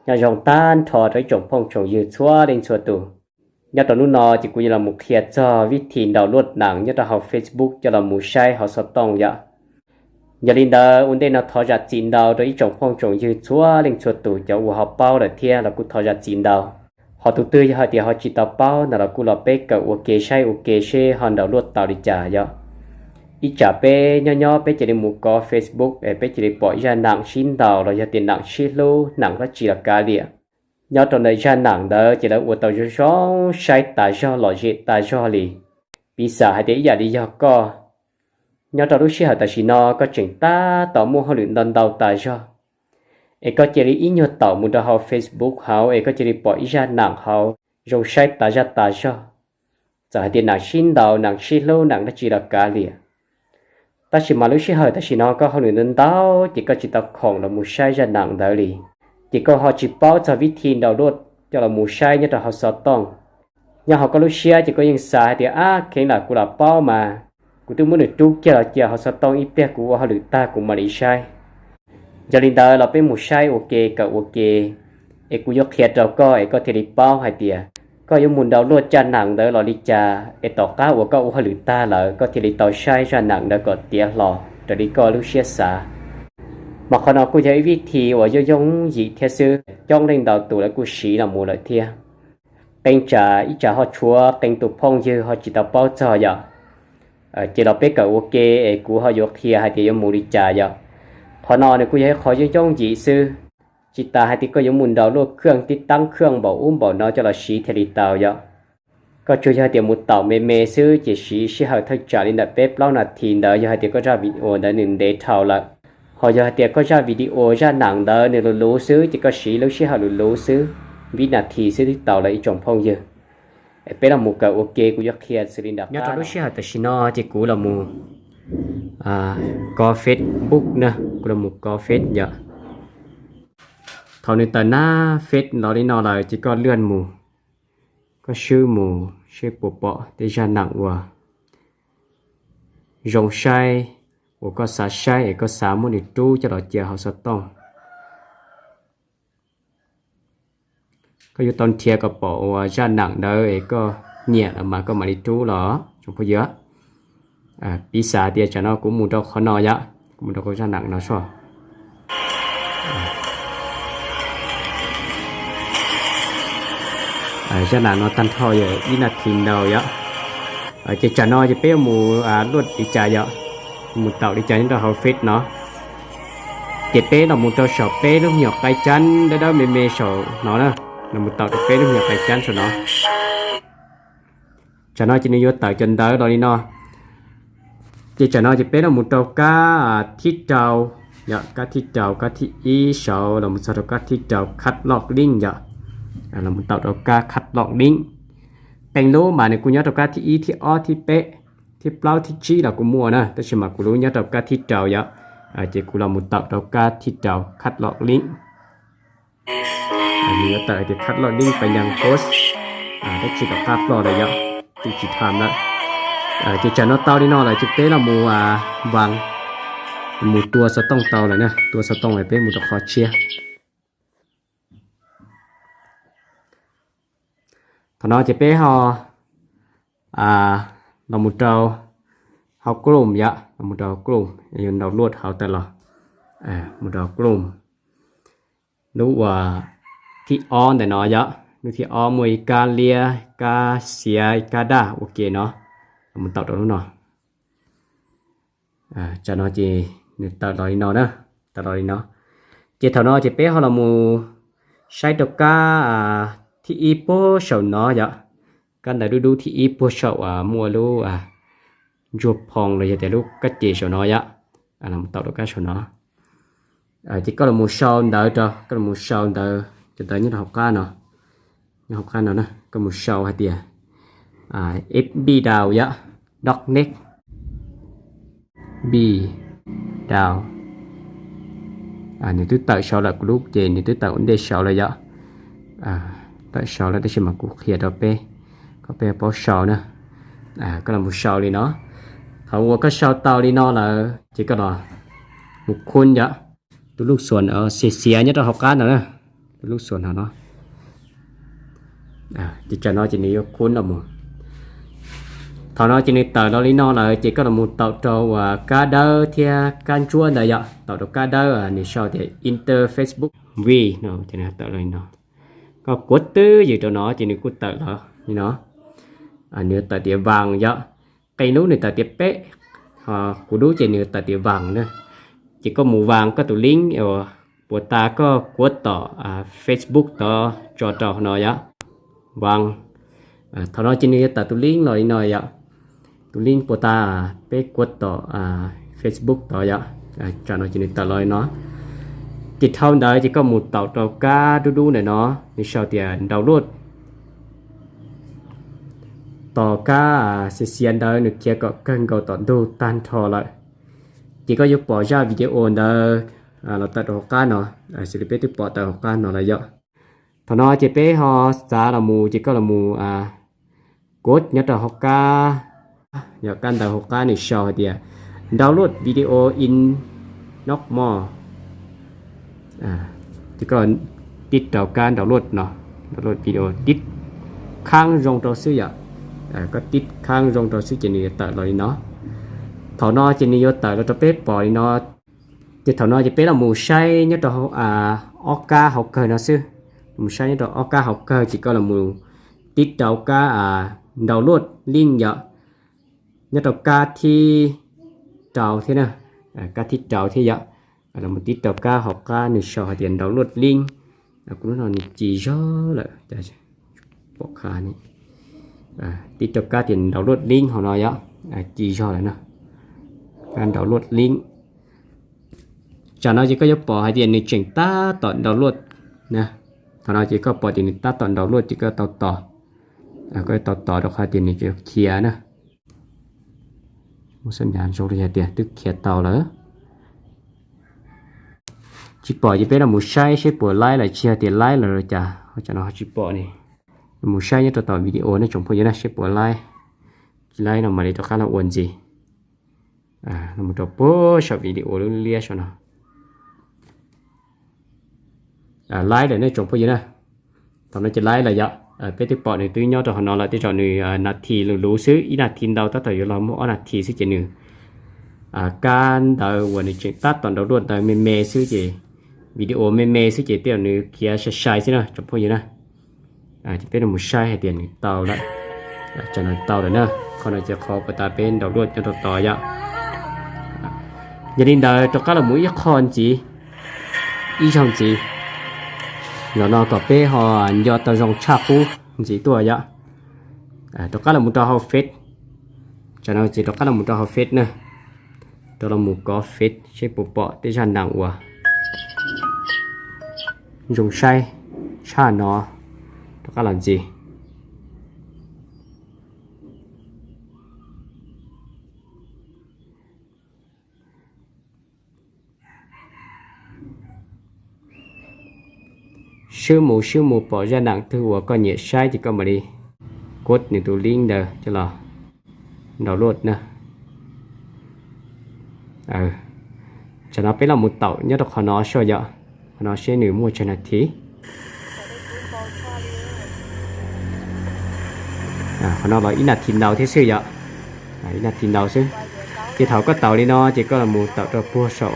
Nyob zoo tag nrho rau ib tsoom phooj tsoom ywg txhua leej txhua tus. Nyob rau hnub no ces kuv yuav los mus qhia txog vib thi ntaus luaj nees nyob rau hauv Facebook coj los mus saib hauv xov tooj yom. Yog li ntawd ua ntej no thov zam txim ntau rau ib tsoom phooj tsoom ywg txhua leej txhua tus, cov uas ho paub lawm thiab los kuj thov zam txim ntau. Ho tus twg yog hais tias ho tsis tau paub ntawd los kuj los peb kawm ua ke saib ua ke seb ho ntaus luaj tau li cas yom. Ib tsam peb nyob nyob peb cia li mus kov Facebook es peb cia li pom ib zaj nees sib ntaus los yog tias nees sib hlub nees dab tsi los kav liam. Nyob rau ntawm zaj nees ntawd ces lawv ua tau zoo zoo saib tas zog lom zem tas zog li. Piv xam hais tias ib yam li yog koj, nyob rau lub sij hawm tam sim no koj tseem tab tom muaj hauj lwm ntau ntau tas zog, es koj cia li ib nyuag taum mus rau hauv Facebook hauv es koj cia li pom ib zaj nees hauv zoo saib tas zaj tas zog. Txawm hais tias nees sib ntaus nees sib hlub nees dab tsi los kav liam, tab sis mas lub sij hawm tam sim no koj hauj lwm ntau ntau ces koj tsis tau khoom los mus saib zaj nees ntawd li, ces koj ho tsis paub txog vib thi ntaus luaj coj los mus saib nyob rau hauv xov tooj. Nyob hauv koj lub siab ces koj yeej xav hais tias ab kheev lam kuv lam paub mas, kuv twb muab nws rub kiag los cia hauv xov tooj ib pliag kuv ua hauj lwm tag kuv mam li saib. Yog li ntawd los peb mus saib ua ke kawm ua ke, es kuv yuav qhia rau koj es koj thiaj li paub hais tias koj yuav mus ntaus luaj zaj nees ntawd los li cas es tom qab uas koj ua hauj lwm tag lawm koj thiaj li tau saib zaj nees ntawd kom tiav hlo raws li koj lub siab xav. Mas qhov no kuj yog ib vib thi uas yooj yooj yim thiab xwb, coob leej ntau tus lawv kuj siv los mus lawm thiab. Qee tsam ib tsam ho tshuav qee tus phooj ywg ho tsis tau paub txog yom, ces los peb kawm ua ke es kuv ho yuav qhia hais tias yuav mus li cas yom. Qhov no nws kuj yog ib qho yooj yooj yim xwb, tsis tas hais tias koj yuav mus ntaus luaj khaj tib tab khaj npaum ub npaum no coj los siv thiaj li tau yom. Koj tsuas yog hais tias mus taum me me xwb ces siv sij hawm thawj tsam li ntawm peb plaub nas this ntawd yog hais tias koj zaj video ntawd nws ntev dhau lawm. Ho yog hais tias koj zaj video zaj nees ntawd nws luv luv xwb ces koj siv lub sij hawm luv luv xwb, vib nas this xwb twb tau lawm ib tsoom phooj ywg. Es peb los mus kawm ua ke kuv yuav qhia xws li ntawm nyob rau lub sij hawm tam sim no ces kuv los mus kov Facebook na, kuv los mus kov Face yom. Thaum nws tawm nab Face los li no lawm ces koj lwaj mus, koj swb mus seb puas pom tej zaj nees uas zoo saib, uas koj xav saib es koj xav muab nws rub coj los cia hauv xov tooj. Koj yuav tau nrhiav kom pom uas zaj nees ntawd es koj nyiam los mas koj mam li rub los tsoom phooj ywg. Piv xam tias tsam no kuv mus rau qhov no yom, kuv mus rau qhov zaj nees no soj. Zaj nees no tag nrho yog ib nas this ntau yom. Ces tsam no ces peb yuav mus luaj li cas yom, mus taum li cas nyob rau hauv Face no. Ces peb los mus rau saum peb lub me nyuam qai cab dawb dawb me me saum no na, los mus taum rau peb lub me nyuam qai cab saum no. Tsam no ces nws yuav tawm cov ntawv los li no. Ces tsam no ces peb los mus rau kab thib rau, yog kab thib rau, kab thib ib saud los mus txog rau kab thib rau khab loj lib yom. Los mus taum rau kab khab loj lib. Qee lub mas nws kuj nyob rau kab thib ib, thib ob, thib peb, thib plaub, thib tsib los kuj muaj na, tab sis mas kuv lub nyob rau kab thib rau yom. Ces kuv los mus taum rau kab thib rau khab loj lib. Nws yuav tawm tias khab loj lib pais nyas post, tab sis tom qab ploj lawm yom, twb tsis tham lawm. Ces tsam no tau li no lawm ces peb los mus vas, mus tua xov tooj tau lawm na, tua xov tooj lawm peb mus rau qhov tshiab. Thaum no ces peb ho los mus rau hauv Chrome yom, los mus rau Chrome, yuav ntaus luaj hauv tawm los, mus rau Chrome. Lub uas thib ob ntawm no yom, lub thib ob muaj ib kab liab, kab xiav, ib kab daj ua ke no, los mus taum rau lub no. Tsam no ces nws tawm los li no na, tawm los li no. Ces thaum no ces peb ho los mus saib rau kab thib ib puag saum no yom, kab ntawv dub dub thib ib puag saum uas muaj lub ntsuag phoo los yog tias lub kab ces saum no yom, los mus taum rau kab saum no. Ces koj los mus sau ntawv rau, koj los mus sau ntawv, cov ntawv nyob rau hauv qab no, nyob hauv qab no na, koj mus sau hais tias fb dau yom, dot net, fb dau. Nws twb tawm saud lawm, kuv lub ces nws twb tawm ua ntej saud lawm yom. Tawm saud lawm tab sis mas kuv qhia rau peb, kom peb paub sau na. Koj los mus sau li no. Thaum uas koj sau tau li no lawm ces koj los mus khun yom, tus lub xuas xiav xiav nyob rau hauv qab no na. Lub xua no no. Ces tsam no ces nws yuav kub los mus. Thaum no ces nws tawm los li no lawm ces koj los mus taum rau uas kab dawb thiab kab ntsuab ntawd yom, taum rau kab dawb nws sau tias Enter Facebook V no, tawm los li no. Koj kuav twb ywm rau no ces nws kuj tawm los li no. Nws tawm tias vas yom, qee lub nws tawm tias peb, ho kuv lub ces nws tawm tias vas na. Ces koj mus vas koj tus link uas puas tas koj kuav tom Facebook tod tso rau no yom. Vas. Thaum no ces nws yuav tawm tus link los li no yom. Tus link puas tas peb kuav tom Facebook tod yom. Tsam no ces nws tawm los li no. Ces dhau ntawd ces koj mus taum rau kab dub dub ntawm no, nws sau tias download. Tos kab xiav xiav ntawd nws khiav kom kawg nkaus tom ntug tag nrho lawm. Ces koj yuav pom zaj video ntawd los tawm rau hauv qab no, xws li peb twb pom tawm hauv qab no lawm yom. Thaum no ces peb ho xav los mus ces koj los mus kuav nyob rau hauv qab, yog kab ntawv hauv qab nws sau hais tias download video in no more. Ces koj tib rau kab download no, download video tib khaab zoo rau xwb yom. Koj tib khaab zoo rau xwb ces nws yuav tawm los li no. Thaum no ces nws yuav tawm los rau peb pom li no. Ces thaum no ces peb los mus saib nyob rau ob kab hauv kawg no xwb. Mus saib nyob rau ob kab hauv kawg ces koj los mus tib rau kab download link yom. Nyob rau kab thib rau thiab na, kab thib rau thiab yom. Los mus tib rau kab hauv qab nws sau hais tias download link. Kuv lub no nws ci zog lawm, pom kha, tib rau kab tias download link hauv no yom, ci zog lawm na. Kab download link. Tsam no ces koj yuav pom hais tias nws tseem tab tom download na. Thaum no ces koj pom tias nws tab tom download ces koj tau tos, koj tau tos rau qhov tias nws yuav khiav na. Muaj xab nyav zoo li hais tias twb khiav tau lawm. Tsis pom ces peb los mus saib seb puas laib lawm, tsis hais tias laib lawm los cas, tsam no ho tsis pom ne. Los mus saib nyob rau tom video nej tsoom phooj ywg na seb puas laib. Tsis laib no mam li rov qab los ua ntxiv. Los mus rau puag saum video lub liab saum no. Laib lawm nej tsoom phooj ywg na. Thaum no ces laib lawm yom. Peb twb pom nws twb nyob rau qhov no lawm, tej zaum nws nas this luv luv xwb, ib nas this ntau tab tom yuav los muaj ob nas this xwb ces nws kab ntawd uas nws tseem tab tom download ntawd me me xwb ces, video me me xwb ces tej zaum nws khiav sai sai xwb na tsoom phooj ywg na. Ces peb los mus saib hais tias nws tau lawm. Tsam no tau lawm na. Qhov no ces qhov puas tas peb download nyob rau tod yom. Yog li ntawd rov qab los mus ib qho ntxiv, ib zaug ntxiv. Zaum no kom peb ho nco tau zoo tshaj qub ntxiv tuaj yom. Rov qab los mus rau hauv Face. Tsam no ces rov qab los mus rau hauv Face na. Rov los mus kov Face seb puas pom tej zaj nam uas zoo saib tshaj no rov qab los ntxiv. Swb mus swb mus pom zaj nam twg uas koj nyiam saib ces koj mam li kuv nws tus link ntawd coj los download na. Tsam no peb los mus taum nyob rau qhov no soj yom, qhov no seb nws muaj tsawg nas this. Qhov no los ib nas this ntau thiab xwb yom, ib nas this ntau xwb. Ces thaum koj taum li no ces koj los mus taum rau puag saum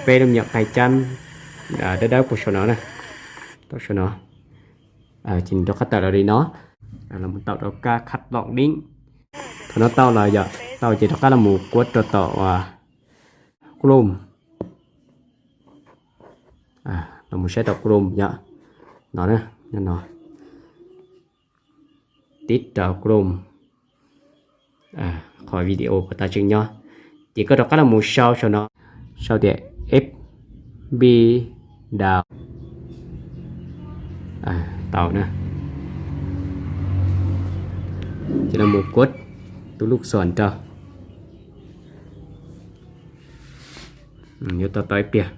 peb lub me nyuam qaij cab dawb dawb puag saum no na, taum saum no. Ces nws rov qab tawm los li no, los mus taum rau kab khab loj lib. Thaum no tau los yom, tau ces rov qab los mus kuv rau tom Chrome. Los mus saib rau Chrome yom, no, nyob no. Tib rau Chrome, qhov video puas tas tseem nyob. Ces koj rov qab los mus sau saum no, sau tias F B down. Tau na. Ces los mus kuv tus lub xom rau. Yuav tau tau ib pliag.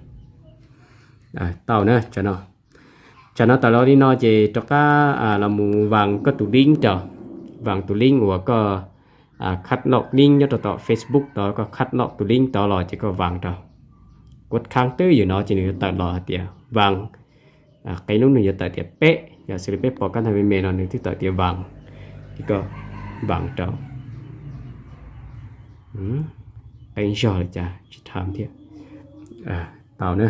Tau na, tsam no. Tsam no tawm los li no ces rov qab los mus vas koj tus link rau, vas tus link uas koj khab loj lib nyob rau tom Facebook tod, koj khab loj tus link tod los ces koj vas rau. Kuv khab twb ywm no ces nws yuav tawm los hais tias vas Qee lub nws yuav tawm tias peb, yog xws li peb pom kab ntawv me me no nws twb tawm tias vas, ces koj vas rau. Qee zog li cas tsis tham thiab. Tau na.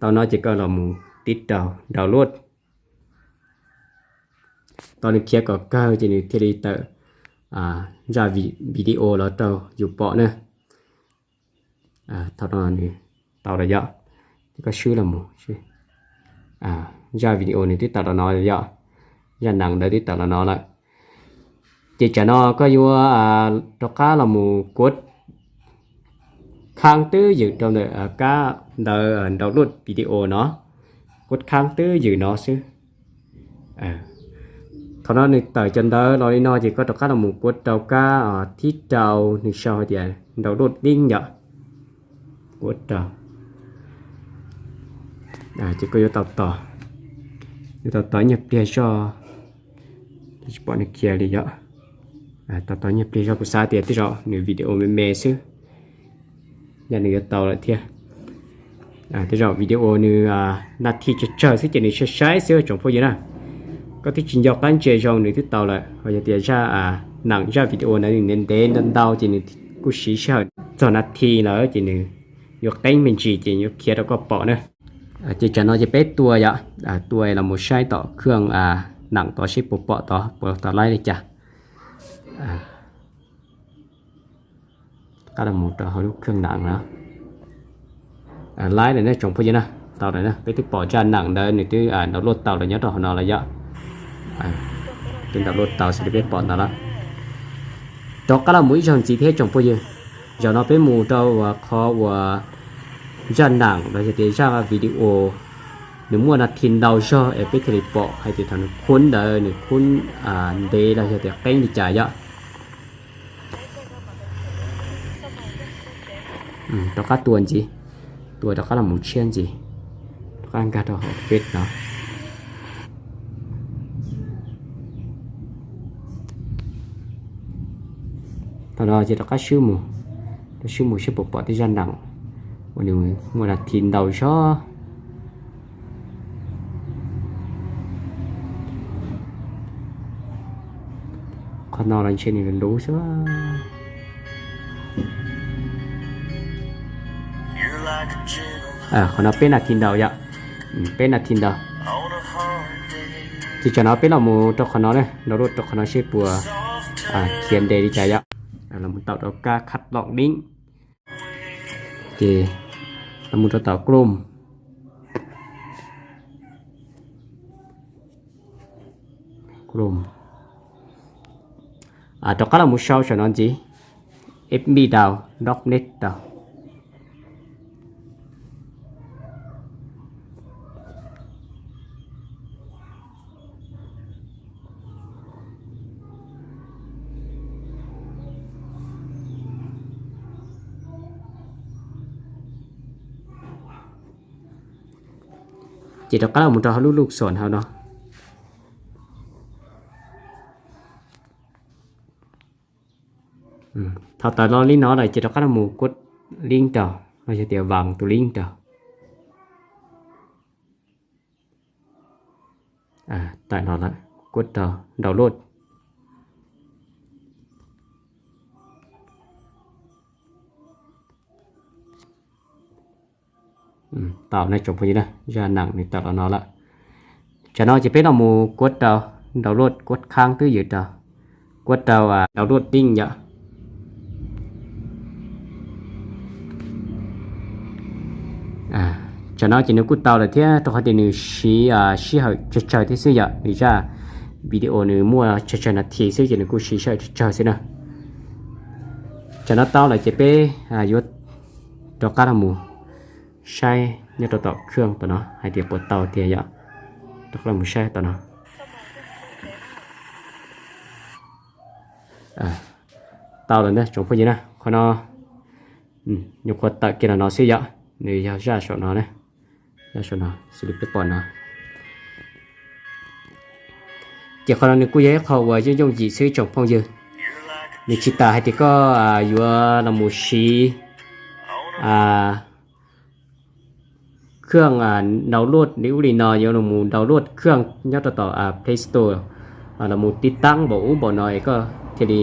Tau no ces koj los mus tib rau download. Tau nws khiav kom kawg ces nws thiaj li tawm zaj video los rau yus pom na. Thaum no nws tau lawm yom, ces koj swb los mus. Zaj video nws twb tawm los no yom, zaj nees ntawd twb tawm los no lawm. Ces tsam no koj yuav rov qab los mus kuav khaab twb ywm rau ntawm kab ntawv download video no, kuav khaab twb ywm no xwb. Thaum no nws tawm cov ntawv los li no ces koj rov qab los mus kuav rau kab thib rau nws sau hais tias download link yom. Kuav rau, ces koj yuav tau tos, yuav tau tos nyuag pliag zog, tsis pom nws khiav li yom. Tos tos nyuag pliag zog, kuv xav tias tej zaum nws video me me xwb, yog nws yuav tau lawm thiab. Tej zaum video nws nas this tsawg tsawg xwb ces nws saib saib xwb tsoom phooj ywg na. Koj twb tsis nco qab ntsia zoo nws twb tau lawm, ho yog tias zaj nees zaj video ntawd nws ntev ntev ntau ntau ces nws kuj siv sij hawm txog nas this lawm ces nws yuav qeeb me ntsis ces yuav khiav rau koj pom na. Ces tsam no ces peb tua yom, tua los mus saib tom khaj nees tod seb puas pom tod, puas tau laib li cas. Qab los mus rau hauv lub khaj nees no. Laib lawm ne tsoom phooj ywg na, tau lawm na, peb twb pom zaj nees ntawd nws twb download tau los nyob rau hauv no lawm yom. Twb download tau xws li peb pom ntawd lawm. Rov qab los mus ib zaug ntxiv thiab tsoom phooj ywg. Zaum no peb mus rau uas qhov uas zaj nees los yog tias zaj video nws muaj nas this ntau zog es peb thiaj li pom hais tias thaum nws khub ntawd nws khub ntev los yog tias qeeb li cas yom. Rov qab tua ntxiv, tua rov qab los mus tshiab ntxiv, rov qab nkag rau hauv fej no. Thaum no ces rov qab swb mus, rov swb mus seb puas pom tej zaj nees uas nws muaj nas this ntau zog. Qhov no los ntshe nws luv xwb. Qhov no peb nas this ntau yom, peb nas this ntau. Ces tsam no peb los mus rau qhov no, download rau qhov no seb puas khiav ntev li cas yom. Los mus tau rau kab khaj loj lib. Ces los mus rau tom Chrome. Chrome. Rov qab los mus sau saum no ntxiv, F B tau, Document tau. Ces rov qab los mus rau hauv lub lub xom hauv no. Thaum tawm los li no lawm ces rov qab los mus kuav link rau, los yog tias vas tus link rau. Tawm los lawm, kuav rau download. Tau na tsoom phooj ywg na, zaj nees nws tawm los no lawm. Tsam no ces peb los mus kuav rau download, kuav khaab twb ywm rau, kuav rau download link yom. Tsam no ces nws kuj tau lawm thiab, rau qhov tias nws siv sij hawm tsawg tsawg thiab xwb yom, nws zaj video nws muaj tsawg tsawg nas this xwb ces nws kuj siv sij hawm tsawg tsawg xwb na. Tsam no tau lawm ces peb yuav rov qab los mus saib nyob rau tom khaj tom no hais tias puas tau tiag yom. Rov qab los mus saib tom no. Tau lawm ntag tsoom phooj ywg na, qhov no nyuam qhuav tawm kiag los no xwb yom, nws yog zaj saum no, zaj saum no xws li peb pom no. Ces qhov no nws kuj yog ib qho uas yooj yooj yim xwb tsoom phooj ywg. Nws tsis tas hais tias koj yuav los mus siv khaj download li ub li no yuav los mus download khaj nyob rau tom Play Store los mus tib taab npaum ub npaum no es koj thiaj li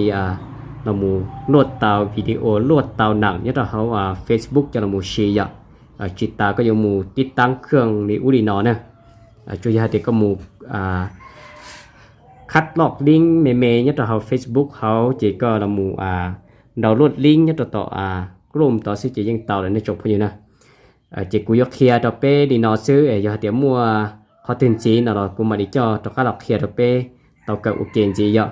los mus luaj tau video luaj tau nam nyob rau hauv Facebook coj los mus siv yom. Tsis tas koj yuav mus tib taab khaj li ub li no na. Tsuas yog hais tias koj mus khaj loj link me me nyob rau hauv Facebook hauv ces koj los mus download link nyob rau tom Chrome tod xwb ces yeej tau lawm nej tsoom phooj ywg na. Ces kuv yuav qhia rau peb li no xwb, yog hais tias muaj qhov twg ntxiv no los kuv mam li coj rov qab los qhia rau peb tau kawm ua ke ntxiv yom.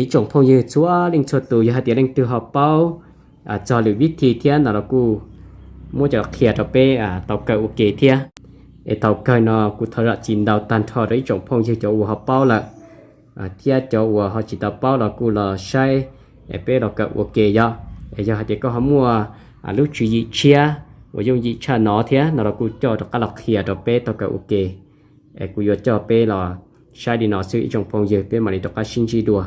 Ib tsoom phooj ywg txhua leej txhua tus, yog hais tias leej twg ho paub txog lwm vib thi thiab no los kuj muab coj qhia rau peb tau kawm ua ke thiab. Es thaum kawg no kuv thov zam txim ntau tag nrho rau ib tsoom phooj ywg cov uas ho paub lawm thiab cov uas ho tsis tau paub los kuj los saib es peb los kawm ua ke yom. Es yog hais tias koj ho muaj lub tswv yim tshiab uas yooj yim tshaj no thiab no los kuj coj rov qab los qhia rau peb tau kawm ua ke. Es kuv yuav coj peb los saib li no xwb ib tsoom phooj ywg, peb mam li rov qab sib ntsib dua.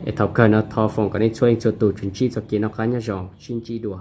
Es thaum kawg no thov foom kom nej txhua leej txhua tus tsuas ntsib txoj kev noj qab nyob zoo, sib ntsib dua.